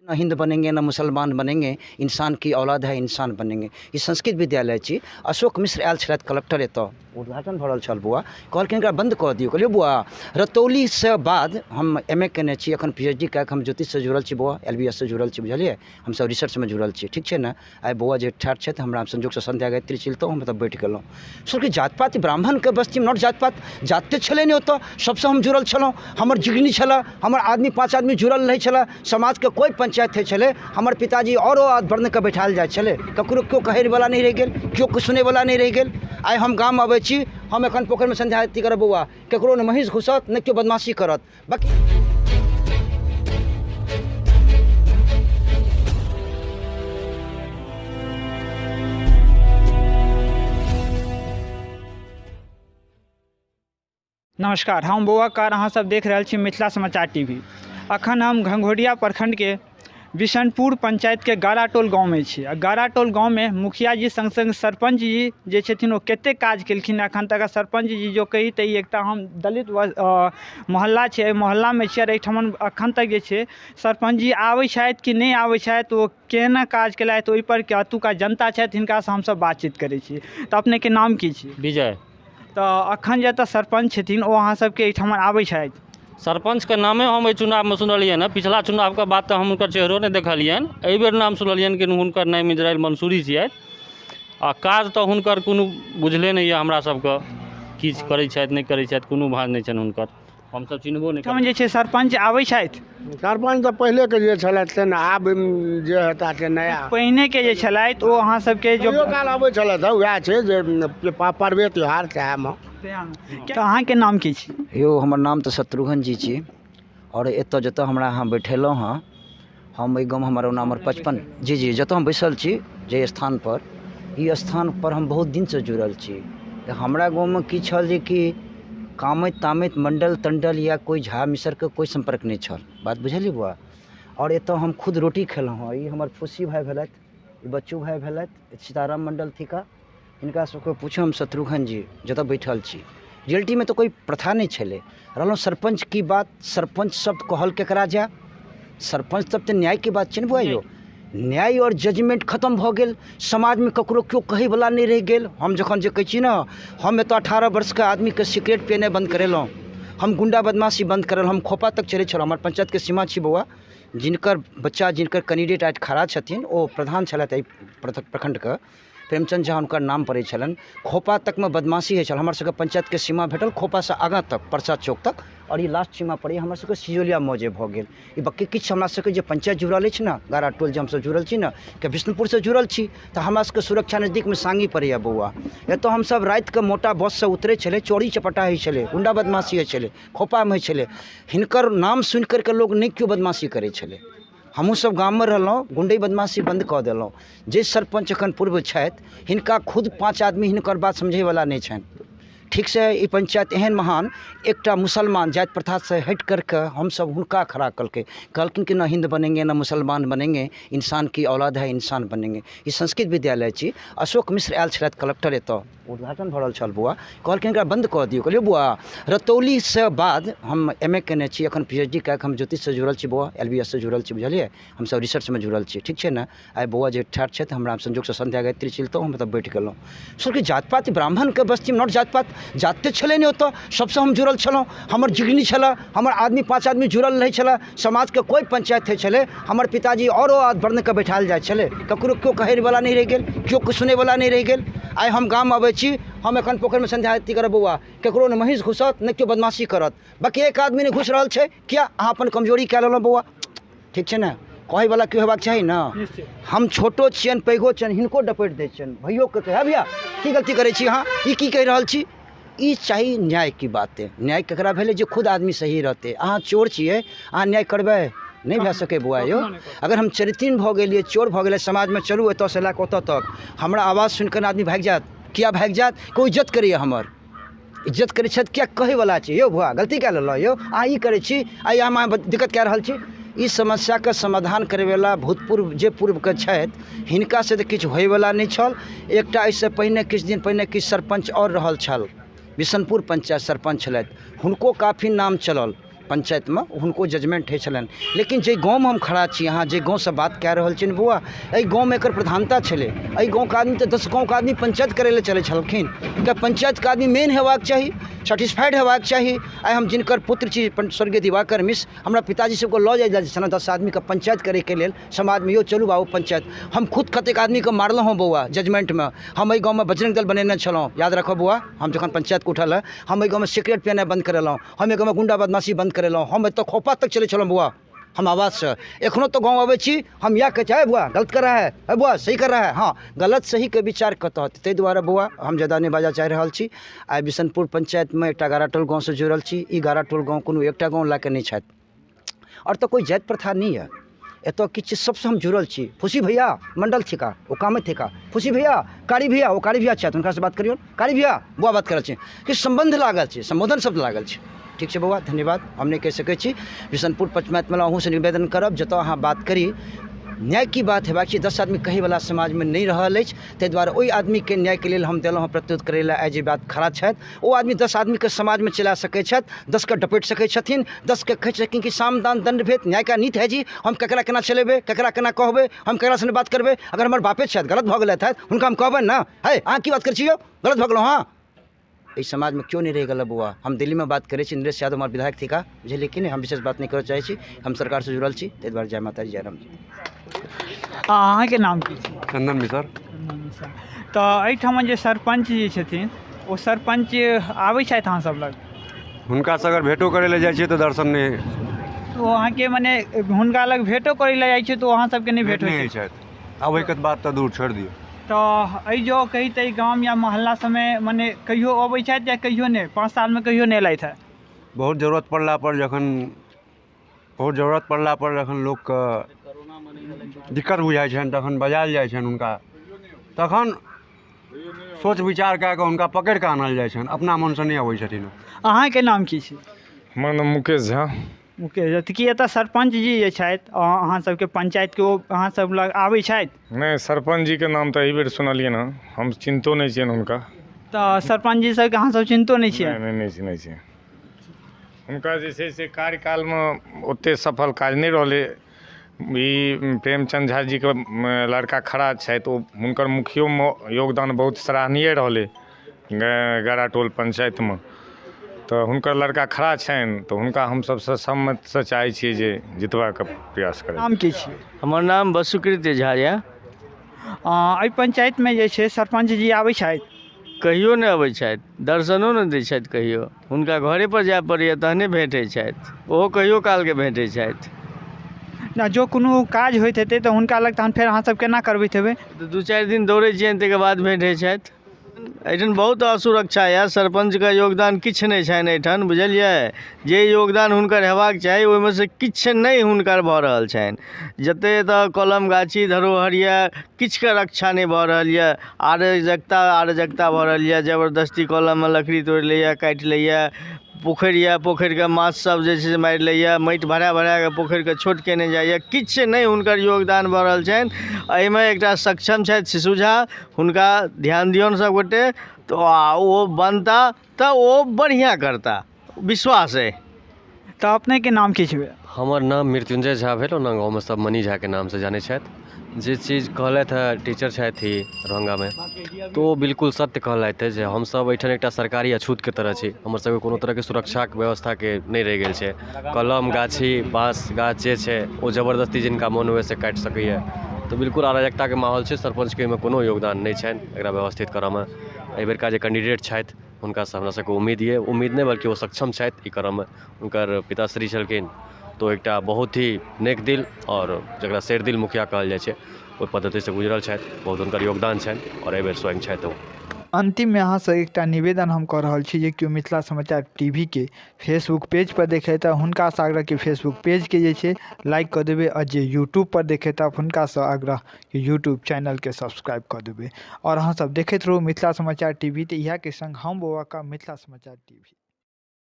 न हिन्द बनेंगे न मुसलमान बनेंगे, इंसान की औलाद है इंसान बनेंगे। ई संस्कृत विद्यालय छी। अशोक मिश्र आयल छलथि कलेक्टर, एतऽ उद्घाटन भऽ रहल छल बौआ, कहलखिन एकरा बन्द कऽ दियौ। कहलियै बौआ, रतौलीसँ बाद हम एम ए कयने छी, एखन पी एच डी कए कऽ हम ज्योतिषसँ जुड़ल छी बौआ, एल बी एस सँ जुड़ल छी, बुझलियै? हमसब रिसर्चमे जुड़ल छी, ठीक छै ने? आइ बौआ जे ठाढ़ छथि, हमरा संजोगसँ सन्ध्या गायत्री चिलतहुँ, हम ओतऽ बैठ गेलहुँ। सबके जात पात, ब्राह्मणके बस्ती, not जात पात, जात तऽ छलै नहि ओतऽ, सबसँ हम जुड़ल छलहुँ। हमर जिगनी छलऽ, हमर आदमी 5 आदमी जुड़ल रहै छलऽ। समाजके कोइ पंचायत होइ छलै, हमर पिताजी आओरो वर्णके बैठायल जाइ छलै, ककरो केओ कहैवला नहि रहि गेल, केओ सुनैवला नहि रहि गेल। आइ हम गाम अबै छी, हम एखन पोखरिमे सन्ध्या आरती करब बौआ, ककरो नहि महींस घुसत, नहि केओ बदमाशी करत। बाकी नमस्कार, हम बौआ कार, अहाँ सब देख रहल छी मिथिला समाचार टीवी। अखन हम घंघोरिया प्रखंड के बिशनपुर पंचायत के गाराटोल गाँव में छी। आ गाराटोल गाँव में मुखिया जी संग संग सरपंच जी जे छथिन ओ कते काज केलखिन अखन तक। सरपंच जी जो कही तऽ ई एकटा हम दलित मोहल्ला छै, एहि मोहल्ला में छी। आओर एहिठमन अखन तक जे छै सरपंच जी आबै छथि कि नहि आबै छथि, ओ केना काज केलथि, ओहि पर एतुका जनता छथि, हिनकासँ हमसब बातचीत करै छी। तऽ अपने के नाम की छी? विजय। तऽ अखन जे एतऽ सरपञ्च छथिन ओ अहाँ सबके एहिठाम आबै छथि? सरपञ्चके नामे हम एहि चुनावमे सुनलियनि हँ। पिछला चुनावके बाद तऽ हम हुनकर चेहरो नहि देखलियनि। एहिबेर नाम सुनलियनि कि हुनकर नाम इजराइल मंसूरी छियनि। आ काज तऽ हुनकर कोनो बुझले नहि यऽ हमरा सबके, किछु करै छथि नहि करै छथि, कोनो भाँज नहि छनि हुनकर, हमसब चिन्हबो नहि। एहिठाम जे छै सरपञ्च आबै छथि? सरपञ्च तऽ पहिलेके जे छलथि से ने, आब जे हेता से नया। पहिनेके जे छलथि ओ अहाँ सबके जो कहियो काल अबै छलथि हँ, उएह छै जे पर्वे त्योहार सएहमे। तऽ अहाँके नाम की छी? यौ, हमर नाम तऽ शत्रुघ्न जी छी। आओर एतऽ जतऽ हमरा अहाँ बैठेलहुँ हँ, हम एहि गाँवमे, हमर ओना उमर 55। जी जी, जतऽ हम बैसल छी जाहि स्थानपर, ई स्थानपर हम बहुत दिनसँ जुड़ल छी। तऽ हमरा गाँवमे की छल जे कि कामैत तामैत मण्डल तण्डल या कोइ झा मिसरके कोइ सम्पर्क नहि छल, बात बुझलियै बौआ? आओर एतऽ हम खुद रोटी खेलहुँ हँ। ई हमर फूसी भाय भेलथि, ई बच्चू भाय भेलथि, सीताराम मण्डल थिका, हिनका सबके पूछू। हम शत्रुघ्न जी जतऽ बैठल छी, रियलिटीमे तऽ कोइ प्रथा नहि छलै। रहलहुँ सरपञ्च की बात, सरपञ्च शब्द कहल केकरा जाय? सरपञ्च तब तऽ न्यायके बात छै ने बौआ यौ। न्याय आओर जजमेंट खतम भऽ गेल समाजमे, ककरो केओ कहैवला नहि रहि गेल। हम जखन जे कहै छी ने, हम एतऽ 18 वर्षके आदमीके सिगरेट पियेनाइ बन्द करेलहुँ, हम गुण्डा बदमाशी बन्द करेलहुँ। हम खोपा तक चढ़ै छलहुँ, हमर पञ्चायतके सीमा छी बौआ। जिनकर बच्चा, जिनकर कैंडिडेट आइ खड़ा छथिन, ओ प्रधान छलथि एहि प्रखण्डके, प्रेमचंद झा हुनकर नाम पड़ै छलनि। खोपा तकमे बदमाशी होइ छल। हमर सबके पञ्चायतके सीमा भेटल खोपासँ आगाँ तक, परसा चौक तक, आओर ई लास्ट सीमा पड़ैए हमर सबके, सिजौलिया मौजे भऽ गेल ई। बाँकी किछु हमरा सबके जे पञ्चायत जुड़ल अछि ने, गारा टोल जे हमसब जुड़ल छी ने, के विष्णुपुरसँ जुड़ल छी, तऽ हमरा सबके सुरक्षा नजदीकमे साँगी पड़ैए बौआ। एतऽ हमसब रातिके मोटा बससँ उतरै छलै, चोरी चपटा होइ छलै, गुण्डा बदमाशी होइ छलै, खोपामे होइ छलै। हिनकर नाम सुनि करिके लोक नहि केओ बदमाशी करै छलै। हमहूँसभ गाममे रहलहुँ, गुण्डइ बदमाशी बन्द कऽ देलहुँ। जे सरपञ्च एखन पूर्व छथि, हिनका खुद 5 आदमी हिनकर बात समझैवला नहि छनि ठीकसँ। ई पञ्चायत एहन महान एकटा मुसलमान जाति प्रथासँ हटि करिके हमसभ हुनका खड़ा केलकै। कहलखिन कि न हिन्द बनेंगे न मुसलमान बनेंगे, इंसान की औलाद है इंसान बनेंगे। ई संस्कृत विद्यालय छी। अशोक मिश्र आयल छलथि कलेक्टर, एतऽ उद्घाटन भऽ रहल छल बौआ, कहलखिन एकरा बन्द कऽ दियौ। कहलियै बौआ, रतौलीसँ बाद हम एम ए कयने छी, एखन पी एच डी कए कऽ हम ज्योतिषसँ जुड़ल छी बौआ, एल बी एस सँ जुड़ल छी, बुझलियै? हमसब रिसर्चमे जुड़ल छी, ठीक छै ने? आइ बौआ जे ठाढ़ छथि, हमरा संजोगसँ सन्ध्या गायत्री चिलतहुँ, हम ओतऽ बैठ गेलहुँ। सबके जात पात, ब्राह्मणके बस्ती, not जात पात, जात तऽ छलै नहि ओतऽ, सबसँ हम जुड़ल छलहुँ। हमर जिगनी छलऽ, हमर आदमी 5 आदमी जुड़ल रहै छलऽ। समाजके कोइ पंचायत होइ छलै, हमर पिताजी आओरो वर्णके बैठायल जाइ छलै, ककरो केओ कहैवला नहि रहि गेल, केओ सुनैवला नहि रहि गेल। आइ हम गाम अबै छी, हम एखन पोखरिमे सन्ध्या आरती करब बौआ, ककरो नहि महींस घुसत, नहि केओ बदमाशी करत। बाँकी एक आदमी नहि घुसि रहल छै, किया? अहाँ अपन कमजोरी कए लेलहुँ बौआ, ठीक छै ने? कहैवला केओ हेबाक चाही ने। हम छोटो छियनि, पैघो छियनि, हिनको डपटि दै छियनि, भैयोके कहै, भैया की गलती करै छी अहाँ, ई की कहि रहल छी? ई चाही न्याय की बात। न्याय ककरा भेलै? जे खुद आदमी सही रहतै। अहाँ चोर छियै, अहाँ न्याय करबै? नहि भए सकै बौआ यौ। अगर हम चरित्रहीन भऽ गेलियै, चोर भऽ गेलै, समाजमे चलू एतऽसँ लए कऽ ओतऽ तक, हमरा आवाज सुनि कऽ आदमी भागि जायत। किया भागि जायत? कोइ इज्जत करैए हमर, इज्जत करै छथि। किया कहैवला छै, यौ बौआ गलती कए लेलहुँ यौ, अहाँ ई करै छी, आइ हम अहाँ दिक्कत कए रहल छी। ई समस्याके समाधान करैवला भूतपूर्व जे पूर्वके छथि, हिनकासँ तऽ किछु होइवला नहि छल। एकटा एहिसँ पहिने किछु दिन पहिने किछु सरपञ्च आओर रहल छल, बिशनपुर पञ्चायत सरपञ्च छलथि, हुनको काफी नाम चलल। पंचायतमे हुनको जजमेंट होइ छलनि। लेकिन जे गाँवमे हम खड़ा छी, अहाँ जे गाँवसँ बात कए रहल छी ने बौआ, एहि गाँवमे एकर प्रधानता छलै। एहि गाँवके आदमी तऽ 10 गाँवके आदमी पंचायत करै लए चलै छलखिन। तऽ पंचायतके आदमी मेन हेबाक चाही, सेटिस्फाइड हेबाक चाही। आइ हम जिनकर पुत्र छी स्वर्गीय दिवाकर मिश्र, हमरा पिताजी सबके लऽ जाइ छलनि 10 आदमीके पंचायत करैके लेल समाजमे, यौ चलू बाबू पंचायत। हम खुद कतेक आदमीके मारलहुँ हँ बौआ जजमेंटमे। हम एहि गाँवमे बजरंग दल बनेने छलहुँ, याद राखब बौआ। हम जखन पंचायतके उठल है, हम एहि गाँवमे सिगरेट पिनाइ बंद करेलहुँ, हम एहि गाँवमे गुंडा बदमाशी बंद करेलहुँ, हम एतऽ खोपा तक चलै छलहुँ बौआ हम आवाजसँ। एखनो तऽ गाँव अबै छी, हम इएह कहै छी, हे बौआ गलत कर रहा है, हे बौआ सही कर रहा है। हाँ, गलत सहीके विचार कतऽ हेतै? ताहि दुआरे बौआ हम ज्यादा नहि बाजऽ चाहि रहल छी। आइ बिशनपुर पंचायतमे एकटा गाराटोल गाँवसँ जुड़ल छी। ई गाराटोल गाँव कोनो एकटा गाँव लऽ कऽ नहि छथि, आओर तऽ कोइ जाति प्रथा नहि यऽ एतऽ। किछु सबसँ हम जुड़ल छी। फुसी भैया मंडल थिका, ओ कामे थिका। फुसी भैया, कारी भैया, ओ कारी भैया छथि, हुनकासँ बात करियौ। कारी भैया बौआ बात कर रहल छी, किछु सम्बन्ध लागल छै, सम्बोधन शब्द लागल छै। ठीक छै बौआ, धन्यवाद। हम नहि कहि सकै छी। बिशनपुर पंचायतमे अहूँसँ निवेदन करब, जतऽ अहाँ बात करी न्याय की बात हेबाक छै। 10 आदमी कहैवला समाजमे नहि रहल अछि, ताहि दुआरे ओहि आदमीके न्यायके लेल हम देलहुँ हँ प्रस्तुत करै लए। आइ जे बात खड़ा छथि, ओ आदमी 10 आदमीके समाजमे चला सकै छथि, 10के डपटि सकै छथिन, 10के कहै छथिन कि साम दान दण्ड भेद न्याय का नीति है जी। हम ककरा केना चलेबै, ककरा केना कहबै, हम ककरासँ बात करबै? अगर हमर बापे छथि, गलत भऽ गेलथि हँ, हुनका हम कहबनि ने, हे अहाँ की बात करै छी यौ, गलत भऽ गेलहुँ हँ। एहि समाजमे केओ नहि रहि गेल बौआ। हम दिल्लीमे बात करै छी, नरेश यादव हमर विधायक थिका, बुझलियै कि नहि? हम विशेष बात नहि करऽ चाहै छी, हम सरकारसँ जुड़ल छी, ताहि दुआरे। जय माता दी, जय राम जी। अहाँके नाम की छी? चंदन मिसर। तऽ एहिठाम जे सरपञ्च जी छथिन, ओ सरपञ्च आबै छथि अहाँ सब लग? हुनकासँ अगर भेंटो करै लए जाइ छियै तऽ दर्शन नहि। ओ अहाँके मने हुनका लग भेंटो करै लए जाइ छियै तऽ ओ अहाँ सबके नहि भेंट होइ छथि? अबैके बात तऽ दूर छोड़ि दियौ। तऽ एहि जो कही तऽ गाम या मोहल्ला सबमे मने कहियो अबै छथि या कहियो नहि, 5 सालमे कहियो नहि एलथि? बहुत जरूरत पड़ला पर, जखन बहुत जरूरत पड़ला पर, जखन लोकके दिक्कत बुझाइ छनि, तखन बजायल जाइ छनि हुनका, तखन सोच विचार कए कऽ हुनका पकड़ि कऽ आनल जाइ छनि, अपना मनसँ नहि अबै छथिन। अहाँके नाम की छै? हमर नाम मुकेश झा। मुकेश, तऽ की एतऽ सरपञ्च जी जे छथि अहाँ सबके पंचायतके, ओ अहाँ सब लग आबै छथि? नहि, सरपञ्च जीके नाम तऽ एहि बेर सुनलियनि हँ, हम चिन्हतो नहि छियनि हुनका। तऽ सरपञ्च जी सबके अहाँ सब चिन्हतो नहि छियै? नहि, नहि चिन्है छियै हुनका। जे छै से कार्यकालमे ओतेक सफल काज नहि रहलै। ई प्रेमचंद झा जीके लड़का खड़ा छथि, ओ हुनकर मुखियोमे योगदान बहुत सराहनीय रहलै गाराटोल पंचायतमे। तऽ हुनकर लड़का खड़ा छनि, तऽ हुनका हमसभ सम्मतसँ चाहै छियै जे जितबाके प्रयास करै। नाम की छियै? हमर नाम वसुकृत्य झा यऽ। एहि पंचायतमे जे छै सरपञ्च जी आबै छथि? कहियो नहि अबै छथि, दर्शनो नहि दै छथि कहियो। हुनका घरे पर जाय पड़ैए तहने भेंट होइ छथि, ओहो कहियो कालके भेंट होइ छथि। ना, जो कोनो काज होइत हेतै तऽ हुनका लग तहन फेर अहाँ सब केना करबैत हेबै? तऽ 2-4 दिन दौड़ै छियनि, ताहिके बाद भेंट होइ छथि। एहिठाम बहुत असुरक्षा यऽ, सरपञ्चके योगदान किछु नहि छनि एहिठाम, बुझलियै? जे योगदान हुनकर हेबाक चाही, ओहिमे से किछु नहि हुनकर भऽ रहल छनि। जतेक एतऽ कलम गाछी धरोहर यऽ, किछुके रक्षा नहि भऽ रहल यऽ। अराजकता अराजकता भऽ रहल यऽ। जबरदस्ती कलममे लकड़ी तोड़ि लैए, काटि लैए। पोखरि यऽ, पोखरिके माछसभ जे छै से मारि लैए, माटि भरा भरा कऽ पोखरिके छोट कयने जाइए। किछु नहि हुनकर योगदान भऽ रहल छनि एहिमे। एकटा सक्षम छथि शिशु झा, हुनका ध्यान दियौन सभगोटे, तऽ ओ बनता तऽ ओ बढ़िआँ करता, विश्वास अइ। तऽ अपनेके नाम की छै? हमर नाम मृत्युञ्जय झा भेल, ओना गाँवमे सब मनी झाके नामसँ जानै छथि। जे चीज कहलथि हँ, टीचर छथि ई दरभंगामे, तऽ ओ बिल्कुल सत्य कहलथि हँ जे हमसब एहिठाम एकटा सरकारी अछूतके तरह छी। हमर सबके कोनो तरहके सुरक्षाके व्यवस्थाके नहि रहि गेल छै। कलम गाछी बाँस गाछ जे छै, ओ जबरदस्ती जिनका मोन हुए से काटि सकैए। तऽ बिल्कुल अराजकताके माहौल छै। सरपञ्चके एहिमे कोनो योगदान नहि छनि एकरा व्यवस्थित करऽमे। एहिबेरका जे कैंडिडेट छथि, हुनकासँ हमरा सबके उम्मीद यऽ, उम्मीद नहि बल्कि ओ सक्षम छथि ई करऽमे। हुनकर पिताश्री छलखिन तऽ ओ एकटा बहुत ही नेक दिल आओर जकरा शेरदिल मुखिया कहल जाइ छै, ओहि पद्धतिसँ गुजरल छथि। बहुत हुनकर योगदान छनि आओर एहिबेर स्वयं छथि ओ। अन्तिममे अहाँसँ एकटा निवेदन हम कऽ रहल छी जे केओ मिथिला समाचार टीवीके फेसबुक पेज पर देखैत तऽ हुनकासँ आग्रह कि फेसबुक पेजके जे छै लाइक कऽ देबै, आओर जे यूट्यूब पर देखैत हुनकासँ आग्रह कि यूट्यूब चैनलके सब्सक्राइब कऽ देबै। आओर अहाँ सब देखैत रहू मिथिला समाचार टीवी। तऽ इएहके संग हम बौआ का, मिथिला समाचार टीवी।